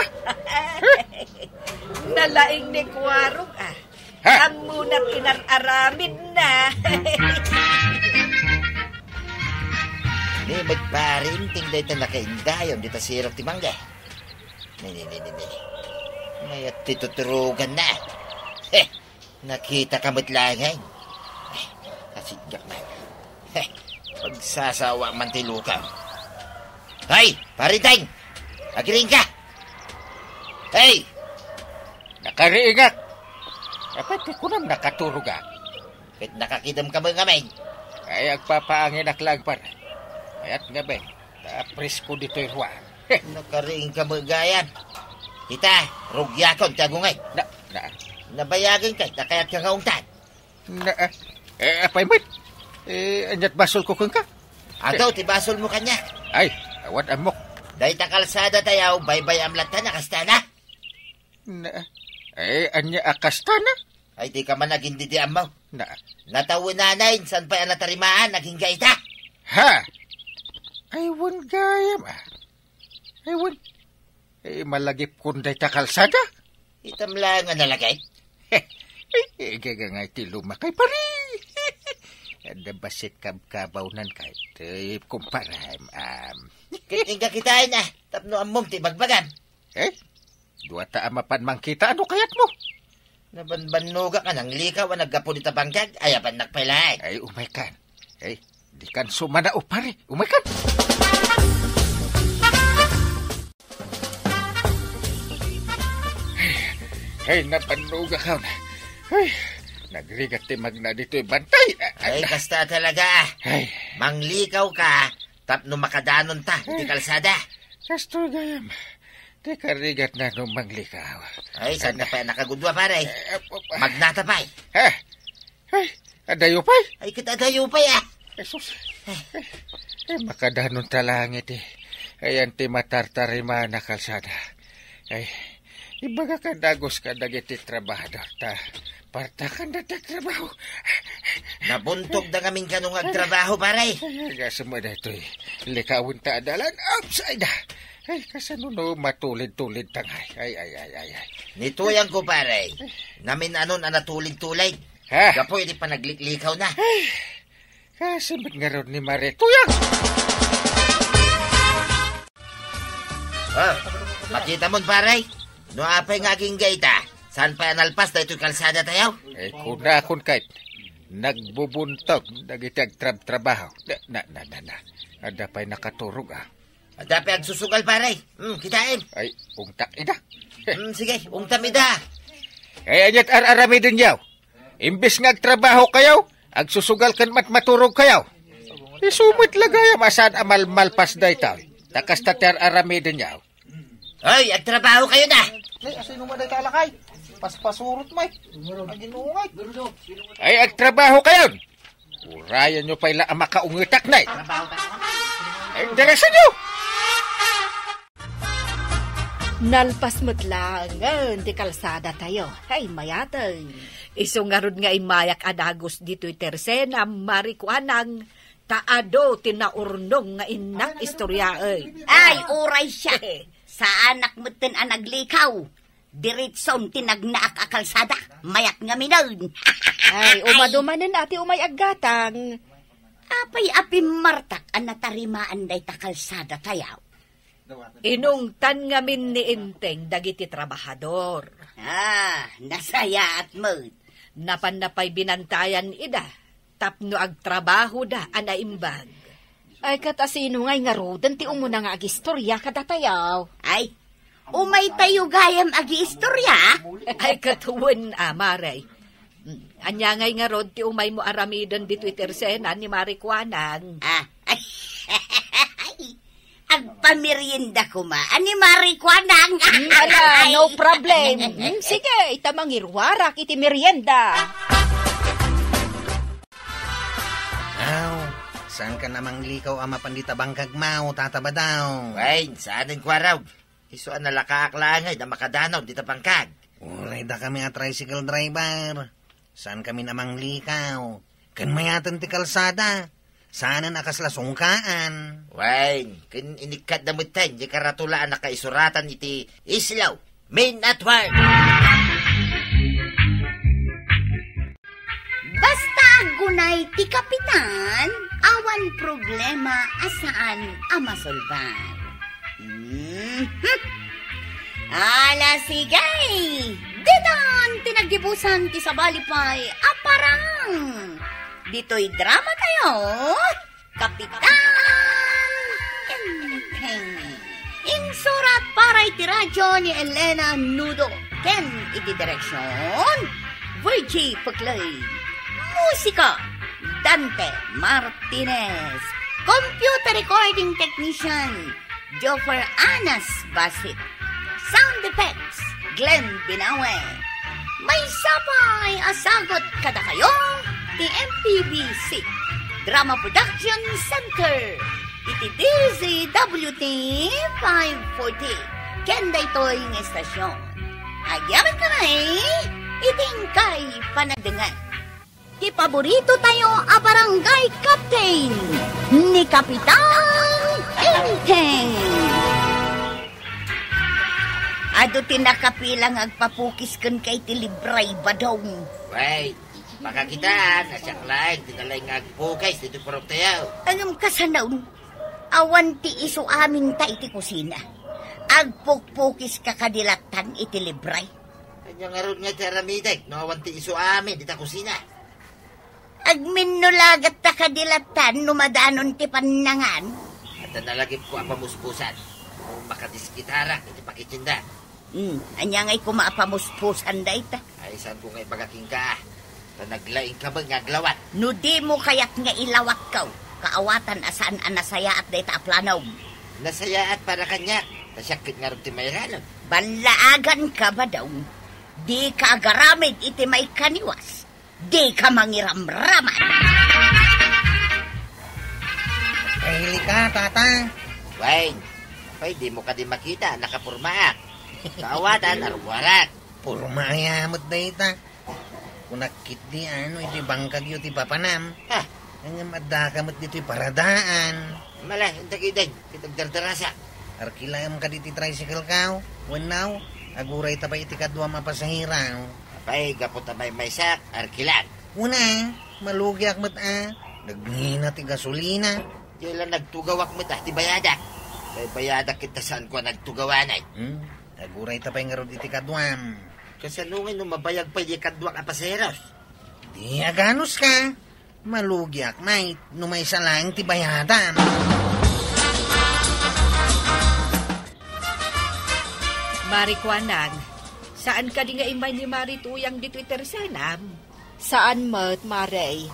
Nalaing ni Kuarog, ah. Ha? Ammona ti inar-aramidna. Ni met pare, inting dayta nakaindayon dita sirok ti mangga. Ni, ni, ni, ni, ni. Mayat ti tuturuganna. He, nakitaka met laeng. He, kasidgak man. He, pagsasawa man ti luka. Hay, pare Teng! Agriingka! Hey! Nakariingak! Apay ti kunam nakaturogak? Ket nakakitem ka met ngamin. Ay, agpapaanginak laeng, pare. Mayat ngamin. Ta presko ditoy ruar. Nakariing ka met gayam. Kita, rugiakon ti agungay. Na, na. Nabayagen kay, ta kayat ka nga ungtan. Na, eh, apay met? Eh, aniat basol ko kenka? Ato, ti basol mo kaniak. Ay, awan ammok. Dayta kalsada tayo, baybay-am latta na kastana. Na, eh, ania a kastana? Ay, di ka man agindidi ammo. Na. Natawenanay, insan pay a natarimaan, agingga ita. Ha? Ay, wen gayam, ah. Ay, wen. Eh, malagipkon dayta kalsada? Itam laeng a nalagip. Ay, igaga nga iti lumakay, pare. Adda bassit kabkabawnan kay. Ti kumparam, am. Ket inka kitaen, ah, tapno ammom ti bagbagam. Eh? Duata a mapan mangkita, ano kayatmo? Nabanbannogak a nanglikaw a naggapu dita bangkag, ayabannak pay laeng. Ay, umaykan. Ay, dikan sumanao, pare. Umaykan. Ay, nabannogak, haw na. Ay, nagrigat ti magna ditoy bantay. Ay, kasta talaga, ah. Ay. Manglikaw ka, tapno makadanon ta iti kalsada. Kastoy gayam. Ti karigatna no manglikaw. Ay, saan ka pay nakagudua, pare? Eh, eh, Magnata pay. Ha? Ay, adayo pay? Ay, ket adayo pay, ah. Jesus. Eh, makadanon ta langit, eh. Ayan ti matartarimaan a kalsada. Ay, ibaga ka dagus ka dagiti trabahador ta. Partakan da ti agtrabaho. Nabuntog da ngamin kano nga agtrabaho, pare. Ay, agasem a daytoy. Likawen ta adalan. Upside da. Ay, kasano no matulid-tulid tangay. Ay, ay, ay, ay, ay. Ni tuyang ko, pare. Namin anon a natulid-tulid. Ha? Gapu iti panagliklikawna. Ay, kasi met ngarud ni Mare tuyang. Ah, makita mon, pare? No apay nga agingga ita, saan pay a nalpas daytoy kalsada tayo? Eh, kunakon kayat, nagbubuntog dagiti agtrabtrabaho. Na, na, na, na, na. Adda pay nakaturog, ah. Adda pay agsusugal, pare. Hmm, kitaem. Ay, ungtak ida. Hmm, sige, ungtam ida. Ay, aniat ar-aramidenyo? Imbes nga agtrabaho kayo, agsusugal ken mat-, maturog kayo. Isu met la gayam a saan a malmalpas daytoy. Ta kasta ti ar-aramidenyo. Hoy, agtrabaho kayo na! Ay, asino man dayta lakay? Paspasurot, may. Aginungay. Ay, agtrabaho kayon! Urayan nyo pay la a makaungetak na eh. Ay, interesan nyo! Nalpas met laengen ti kalsada tayo. Ay, mayateng. Isu ngarud nga immayak a dagus ditoy tersena, Mare Kuanang, ta adu ti naurnong nga innak istoriaen. Ay, uray siak. Saanak metten a naglikaw. Diretson ti nagnaak a kalsada. Mayak ngaminen. Ay, umadumanen a ti umay aggatang. Apay a pimmartak a natarimaan dayta kalsada tayo? Inungtan ngamin ni Enteng dagiti trabahador. Ah, nasayaat met. Napanna pay binantayan ida tapno agtrabahoda a naimbag. Ay, ket asino ngay ngaruden ti umuna nga agistorya kadatayo? Ay, umay tayo gayam agiistorya? Ay, ket wen a, Mare. Mm, ania ngay ngarud ti umaymo aramiden ditoy tersena ni Mare Kuanang? Ah, ay, agpamerienda koma a ni Mare Kuanang. Mm, ala, no problem. Mm, sige, ita mangiruarak iti merienda. Aw, saan ka namanglikaw a mapan dita bangkag, maw, Tata Badaw? Wen, saanen, Kuarog. Isu a nalakaak laeng a makadanon dita bangkag. Uray dakami a tricycle driver. Saan kami namanglikaw? Ken mayaten ti kalsada. Saanen a kasla sungkaan. Wen, ken inikkatda metten ti karatula a nakaisuratan iti Islo, Men at Work. Basta aggunay ti kapitan, awan problema a saan a masolbar. Mhm. Ala, sige! Ditan ti naggibusan ti sabali pay a parang. Ditoy drama tayo, Kapitan Enteng. Insurat para iti radyo ni Elena Nudo ken iti direksyon, Virgie Peclay. Musika, Dante Martinez. Computer recording technician, Joffer Anas Basit. Sound effects, Glenn Binawe. Maysa pay a sagut kadakayo ti M P B C Drama Production Center iti D Z W T five forty ken daytoy nga estasyon. Agyamankami iti inkay panagdengngeg. Ti paborito tayo a barangay captain, ni Kapitan Enteng. Adu ti nakapila nga agpapukis kenka iti libray, Badong. Wen, pakakitaan a siak laeng ti nalaing nga agpukis ditoy purok tayo. Ngem kasano? Awan ti isu aminta iti kusina. Agpukpukiska kadi lattan iti libray. Ania ngarud nga ti aramidek no awan ti isu amin dita kusina? Agminno la gatta kadi lattan no madanon ti pannangan. Adda nalagipko a pamuspusan. No makadiskitarak iti pakitienda. Hmm, ania ngay koma a pamuspusan dayta? Ay, saanko nga ibaga kenka, ta naglaingka met nga aglawat. No dimo kayat nga ilawatko, kaawatan a saan a nasayaat dayta a planom. Nasayaat para kaniak. Ta siak ket ngarud ti mairanon. Ballaaganka, Badong. Dika agaramid iti maikaniwas. Dika mangiramraman. Kailika, tata. Wen, apay, dimo kadi makita, nakapormaak. Kaawatan, arwarak. Porma aya met dayta. Kunak ketdi a no iti bangkagyo ti papanam. Ha? Ngem addaka met ditoy paradaan. Mala, dagideng, ket agdardarasak. Arkilaem kadi ti tricycle-ka? Wenno, agurayta pay iti kaduam a pasahero. Apay, gapu ta maymaysak, arkilaem. Una, malugiak met a. Nagngina ti gasolina. Diay la nagtugawak met a, ti bayadak. Kay bayadak ket ta saanko a nagtugawanay. Hmm? Agurayta pay ngarud iti kaduam. Kasano ngay no mabayag pay diay kaduak a pasaheros? Di aganuska. Malugiak met no maysa laeng ti bayadam. Mari Kuanang, saan kadi nga immay ni Mari Tuyang ditoy tersenam? Saan met, Mare.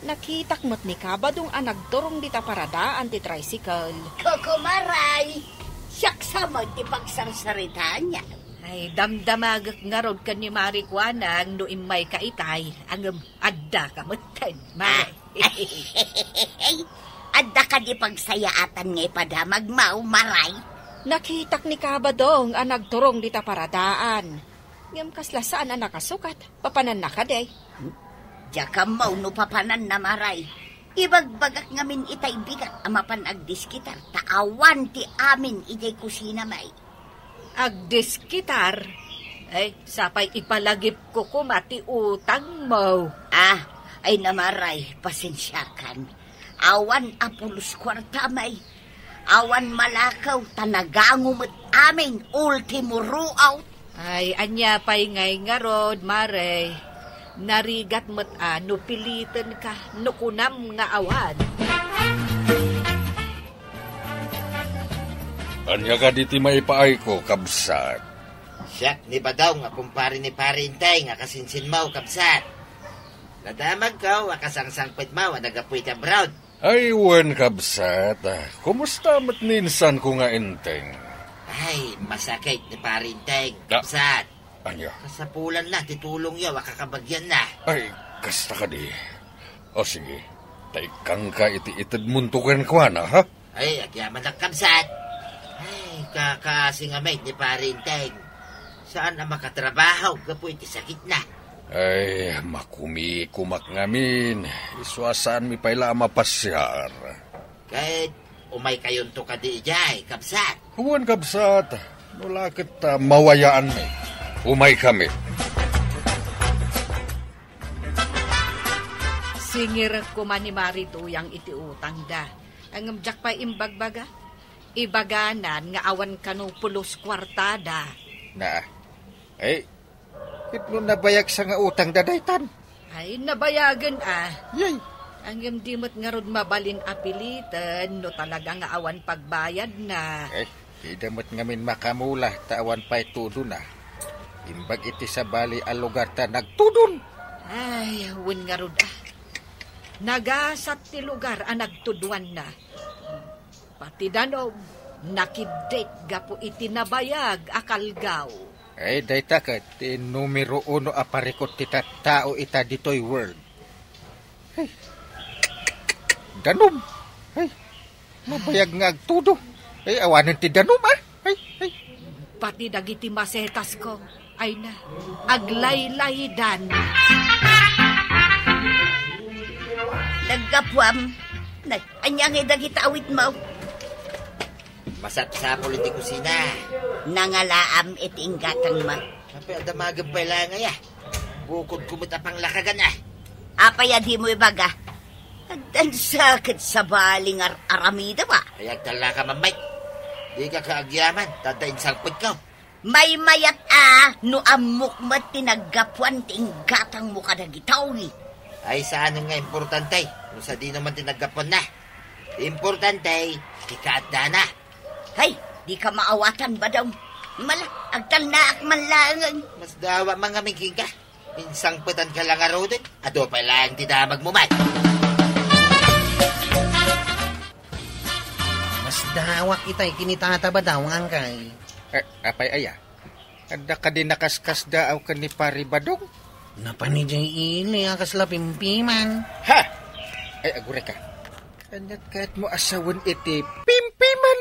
Nakitak met ni Kabadong a nagturong dita paradaan ti tricycle. Kukumaray, siak sa met ti pagsarsaritaanyo. Ay, damdamagek ngarud ken ni Mari Kuanang no immayka itay, ngem addaka metten, Mare. Ah. Adda kadi pagsayaatan nga ipadamagmo, Mare? Nakitak ni Kabadong a nagturong dita paradaan. Ngem kasla saan a nakasukat. Papananna kadi? Diak ammo no papananna, Mare. Ibagbagak ngamin itay bigat a mapan agdiskitar ta awan ti amin idiay kusinam. Agdiskitar? Ay, sapay ipalagipko koma ti utangmo. Ah, ay na, Mare, pasensiakan. Awan a pulos kuartam. Awan malakaw ta nagango met amin, ultimo ruot. Ay, ania pay ngay ngarud, Mare? Narigat met a no pilitenka, no kunam nga awan. Ania kadi ti maipaayko, kabsat? Siak ni Badong a kumpare ni Pari Enteng a kasinsinmo, kabsat. Nadamagko a kasangsangpetmo a naggapu iti abroad. Ay, wen, kabsat. Kumusta met ni insanko nga Enteng? Ay, masakit ni Pari Enteng, ah, kabsat. Ania? Kasapulanna ti tulongyo a kakabagianna. Ay, kasta kadi. O sige, ta ikkangka iti itedmonto kenkuana, ha? Ay, agyamanak, kabsat. Ay, kakaasi nga met ni Pari Enteng. Saan a makatrabaho gapu iti sakitna. Ay, makumikomak ngamin. Isu a saanmi pay la a mapasiar. Ket umaykayonto kadi idiay, kabsat? Wen, kabsat. No la ket, ah, mawayaanmi. Umaykami. Singirek koma ni Mari Tuyang iti utangda. Ngem diak pay imbagbaga. Ibaganan nga awan kano pulos kuartada. Na, ay, ket no nabayagsa nga utangda daytan? Ay, nabayagen a. Yay! Ngem di met ngarud mabalin a piliten no talaga nga awan pagbayadna. Eh, dida met ngamin makamula ta awan pay tudona. Imbag iti sabali a lugar ta nagtudon. Ay, wen ngarud a. Nagasat ti lugar a nagtuduanna. Pati danum, nakiddit gapu iti nabayag a kalgaw. Ay, dayta ket ti numero uno a parikut ti tattao ita ditoy world. Ay, danum. Ay, mabayag nga agtudo. Ay, awanen ti danum, ah. Ay, ay. Pati dagiti masetasko. Ay na, aglaylaydan. Naggapuam. Nay, ania ngay dagita awitmo? Masapsapul iti kusina. Nangalaam iti inggatangmo. Apay, adda maagem pay la ngay a. Bukodko met a panglakagan a. Apay a dimo ibaga? Addan sa ket sabali nga ar-aramidem a. Ay, agtallaka, Mammay. Dika kaagyaman, ta adda insangpetko. Maymayat a no ammok met ti naggapuan ti inggatangmo kadagitoy. Ay, saanen nga importante no sadino man ti naggapuanna. Importante ti kaaddana. Hay, dika maawatan, Badong. Mala, agtalnaak man laengen. Masdawa man ngamin kenka. Insangpetanka la ngaruden, adu pay laeng ti damagmo met. Mas Dawak itay kinitata Badong, angkay. Eh, apay aya? Adda kadi nakaskasdaaw ken ni Pari Badong? Napan idiay ili a kasla pimpiman. Ha! Ay, agurayka. Aniat kayatmo a sawen iti pimpiman?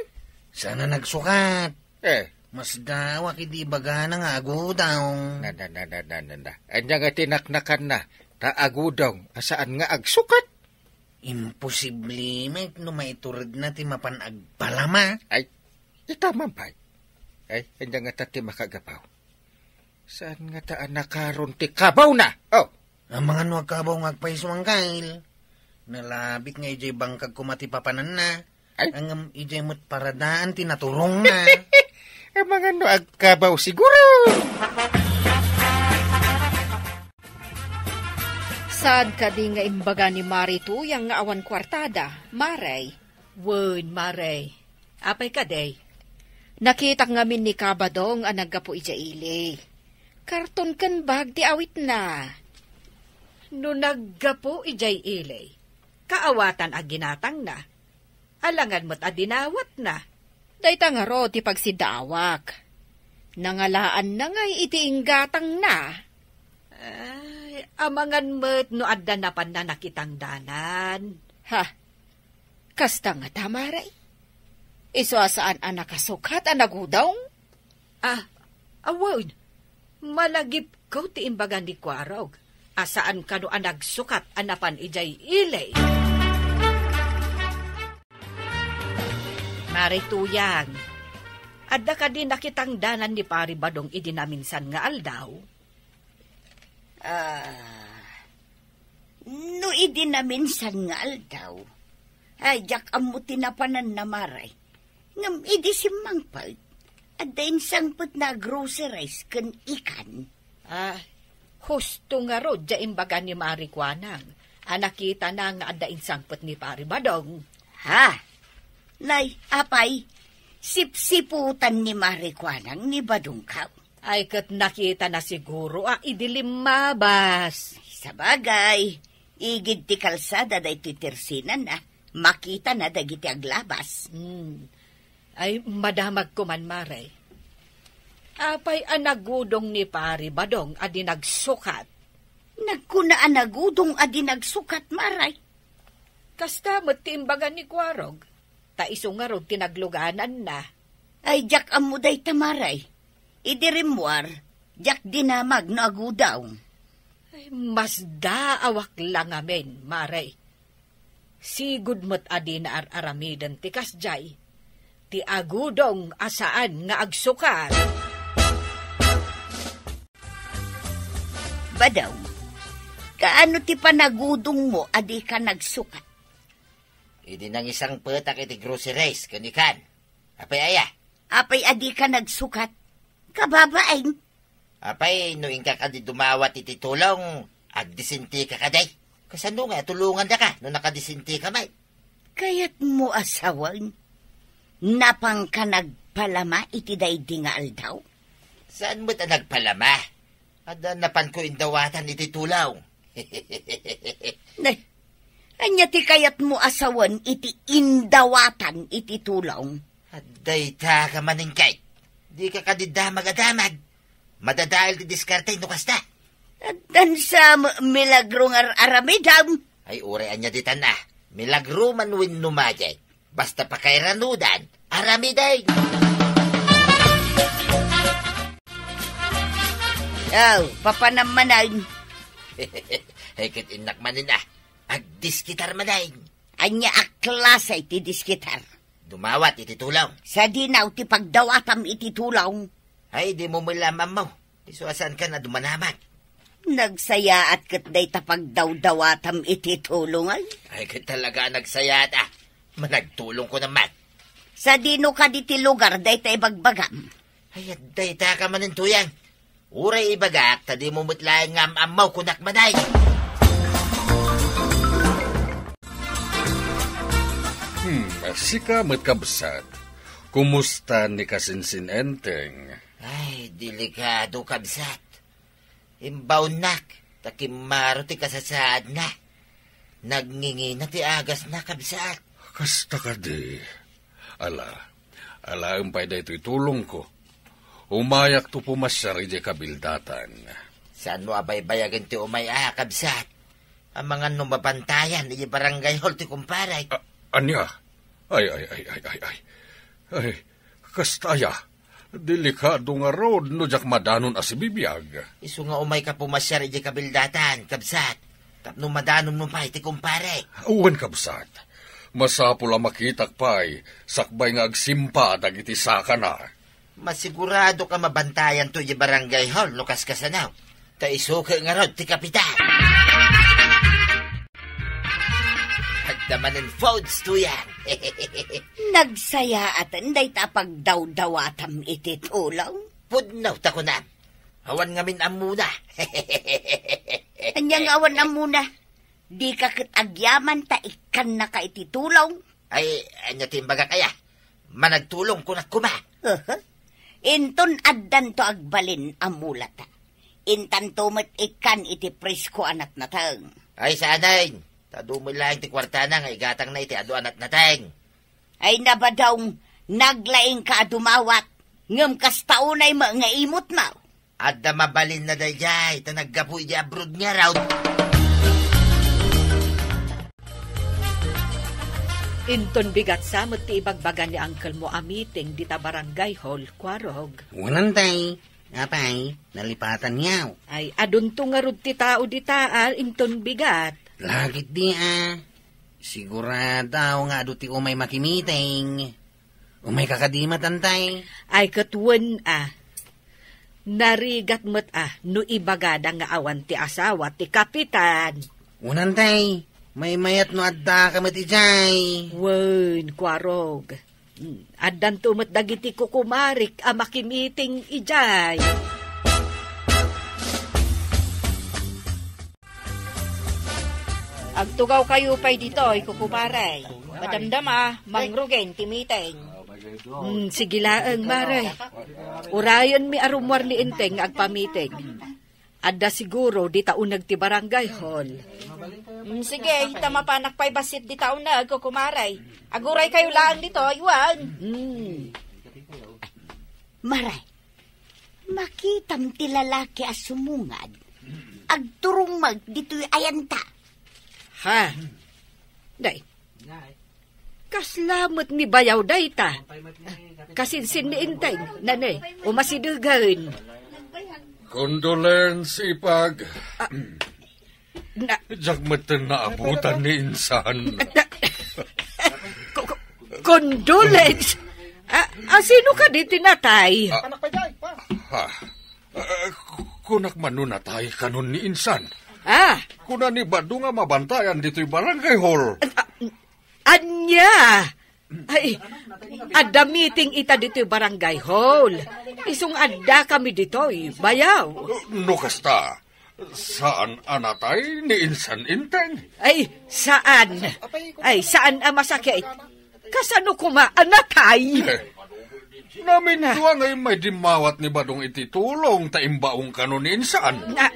Saan a nagsukat. Eh. Masdawak idi ibagana nga agudong. Na, na, na, na, na, na, na. Ania nga tinaknakanna, ta agudong, a saan nga agsukat? Imposible met no maituredna ti mapan agpalama. Ay, ita man pay. Ay, ania ngata ti makagapu? Saan ngata a nakaron ti kabawna? Oh. Amangan no agkabaw nga agpayso, angkay. Nalabit nga idiay bangkag koma ti papananna. Ay. Ngem idiay met paradaan ti naturongna. Amangan no agkabaw siguro. Saan kadi nga imbaga ni Mari Tuyang nga awan kuartada, Mari? Wen, Mari. Apay kadi? Nakitak ngamin ni Kabadong a naggapu idiay ili. Karton ken bag ti awitna. No naggapu idiay ili, kaawatan a ginatangna. Alangan met a dinawatna. Dayta ngarud ti pagsiddaawak. Nangalaanna ngay iti inggatangna. Ay, amangan met no adda napanna nakitang danan. Ha? Kasta ngata, Mari? Isu a saan a nakasukat a nagudong? Ah, awan. Malagipko ti imbaga ni Kuarog a saan kano a nagsukat a napan idiay ili. Mari Tuyang, adda kadi nakitang danan ni Pari Badong idi naminsan nga aldaw? Ah, no idi naminsan nga aldaw, ay, diak ammo ti napananna, Mari. Ngem idi simmangpet, adda insangpetna a groceries ken ikan. Ah, husto ngarud diay imbaga ni Mari Kuanang a nakitana nga adda insangpet ni Pari Badong. Ha? Nay, apay, sipsiputan ni Mari Kuanang ni Badongko. Ay, ket nakitana siguro a idi limmabas. Sabagay, igid ti kalsada daytoy tersinana, makitana dagiti aglabas. Hmm. Ay, madamagko man, Mari. Apay a nagudong ni Pari Badong a di nagsukat? Nagkuna a nagudong a di nagsukat, Mari. Kasta met ti imbaga ni Kuarog, ta isu ngarud ti naglugananna. Ay, diak ammo dayta, Mari. Idi rimmuar, diak dinamag no agudong. Ay, masdaawak la ngamin, Mari. Sigud met a dina ar-aramiden ti kasdiay, ti agudong a saan nga agsukat. Badong, kaano ti panagudongmo a dika nagsukat? Idi nangisangpetak iti groceries ken ikan. Apay aya? Apay a dika nagsukat? Kababain. Apay, no inka kadi dumawat iti tulong, agdisintika kadi? Kasano nga tulongandaka no nakadisintika met? Kayatmo a sawen, napanka nagpalama iti daydi nga aldaw? Saan met a nagpalama? Adda napanko indawatan iti tulong. Nay, ania ti kayatmo a sawen iti indawatan iti tulong? Adda ita ka manen kay. Dika kadi damag a damag. Madadael ti diskarte no kasta. Addan sa m-, milagro nga ar-aramidam. Ay, uray ania ditan a. Milagro man wenno magic. Basta pakairanudan, aramiden. Aw, papanam manen. Ay, ket innak manen a. Agdiskitar manen. Ania a klase ti diskitar? Dumawat iti tulong. Sadino ti pagdawatam iti tulong? Ay, dimo met la ammo. Isu a saankan a dumanamag. Nagsayaat ket dayta pagdawdawatam iti tulong, ay. Ay, ket talaga a nagsayaat, a. Managtulongko naman. Sadino kadi ti lugar dayta ibagbagam? Ay, adda ita ka manen, Tuyang. Uray ibagak, ta dimo met laeng nga am-ammo, kunak manen. Hmm, sika met, kabsat. Kumusta ni Kasinsin Enteng? Ay, delikado, kabsat. Imbaonnak, ta kimmaro ti kasasaadna. Nagngingina ti agasna, kabsat. Kasta kadi. Ala, alaem pay daytoy tulongko. Umayakto pumasiar idiay kabildatan. Saanmo a baybayagen ti umay a, kabsat? Amangan no mabantayan idiay barangay hall ti kumparek. A-, ania? Ay, ay, ay, ay, ay, ay. Ay, kasta aya. Delikado ngarud no diak madanon a sibibiag. Isu nga umayka pumasiar idiay kabildatan, kabsat. Tapno madanommo pay ti kumparek. Wen, kabsat. Masapul a makitak pay, sakbay nga agsimpa dagiti sakana. Masigurado ka mabantayanto idiay barangay hall no kaskasano. Ta isu ket ngarud ti kapitan. Adda manen foods to yan. Nagsayaaten dayta a pagdawdawatam iti tulong. Pudno ta kunam. Awan ngamin ammona. Ania nga awan ammona? Dika ket agyaman ta ikkannaka iti tulong? Ay, ania ti imbagak aya? Managtulong kunak koma. Aha. Inton addanto agbalin a mulata, intanto met ikkan iti presko a natnateng. Ay, saanen. Ta adu met laeng ti kuartana nga igatangna iti adu a natnateng. Ay, nabadong, naglaingka a dumawat, ngem kasta unay met nga imutmo. Adda mabalinna daydiay, ta naggapu idiay abroad ngarud. Inton bigat sa met ti ibagbaga ni uncle mo a meeting dita barangay hall, Kuarog. Wen, tay. Apay, nalipatan ngaw. Ay, adunto ngarud ti tao dita, a, inton bigat. Lagit di, a. Sigurado nga adu ti umay makimiting. Umayka kadi met, tay? Ay, ket wen, a. Narigat met, a, no ibagada nga awan ti asawa ti kapitan. Wen, tay, maymayat no addaka met idiay. Wen, Kuarog. Mm, addanto met dagiti kukumarik a makimiting idiay. Agtugawkayo pay ditoy, kukumare. Madamdama, mangrugen ti meeting. Mm, sige laeng, mare. Urayenmi a rummuar ni Enteng nga agpamiting. Adda siguro dita uneg ti barangay hall. Mm, sige, ta mapanak pay bassit dita uneg, kukumare. Aguraykayo laeng ditoy, wen. Mm. Mare, makitam ti lalaki a sumungad. Agturong met ditoy ayanta. Ha? Day. Kasla met ni bayaw dayta. Kasinsin ni Enteng, nanay, umasidegen. Condolence, Ipag. Ah, na- Diak metten naabutan ni insan. Na- ko- ko- Condolence? Ah, ah, sino kadi ti natay? Ah, ah, ah, kunak man no natay kanon ni insan. Ah. Kuna ni Bado nga mabantayan ditoy barangay hall. Ah, ah, Ania? Ay, adda meeting ita ditoy barangay hall. Isu nga addakami ditoy, bayaw. No kasta, saan a natay ni insan Enteng? Ay, saan. Ay, saan a masakit. Kasano koma a natay? Eh, namindua nga immay dimmawat ni Badong iti tulong ta imbaong kano ni insan. Na,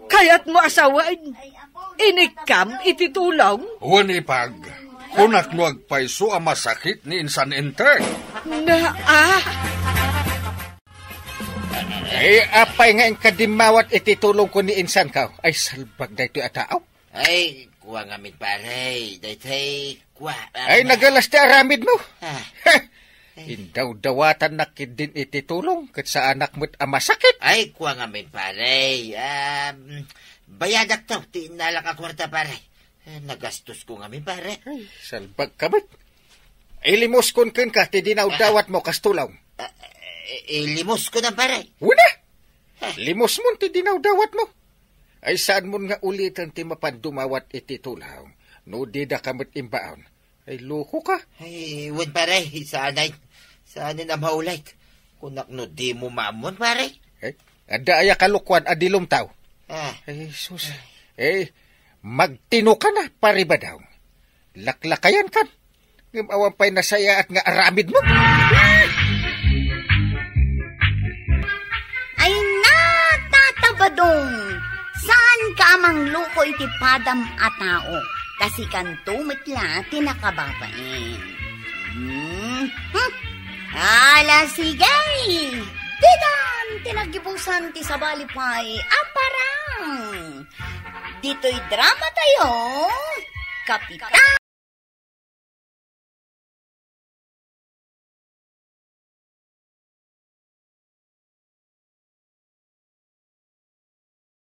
kayatmo a sawen? Inikkam iti tulong? Wen, Ipag, kunak no agpayso a masakit ni insan Enteng. Na, ah? Ay, apay nga inka dimmawat iti tulongko ni insanko? Ay, salbag daytoy a tao. Ay, kua ngamin, pare. Daytoy, kua, ah, Ay, ma- nagalas ti aramidmo. Ah. Heh! Ay. Indawdawatannak ketdin iti tulong, ket saanak met a masakit. Ay, kua ngamin, pare. Um, bayadak to, ti innalak a kuarta, pare. Eh, nagastosko ngamin, pare. Ay, salbag ka met. Ilimuskon kenka ti dinawdawatmo kas tulong. Ah, eh, ilimuskon, pare. Wala. Ah. Limusmon ti dinawdawatmo. Ay, saanmon nga uliten ti mapan dumawat iti tulong no didaka met imbaon. Ay, loko ka. Ay, wen, pare. Saanen, saanen a maulit. Kunak no dimo maammoan, pare. Ay, adda aya kalokuan a di lumtaw? Ah. Ay, sus. Eh, magtino ka na, pare Badong. Laklakayan kan. Ngem awan pay nasayaat nga aramidmo. Ay, natatabadong! Saan ka a mangluko iti padam a tao? Ta sikanto met la ti nakababain. Hmm? Ala, sige! Ditan ti naggibusan ti sabali pay a parang. Ditoy drama tayo, Kapitan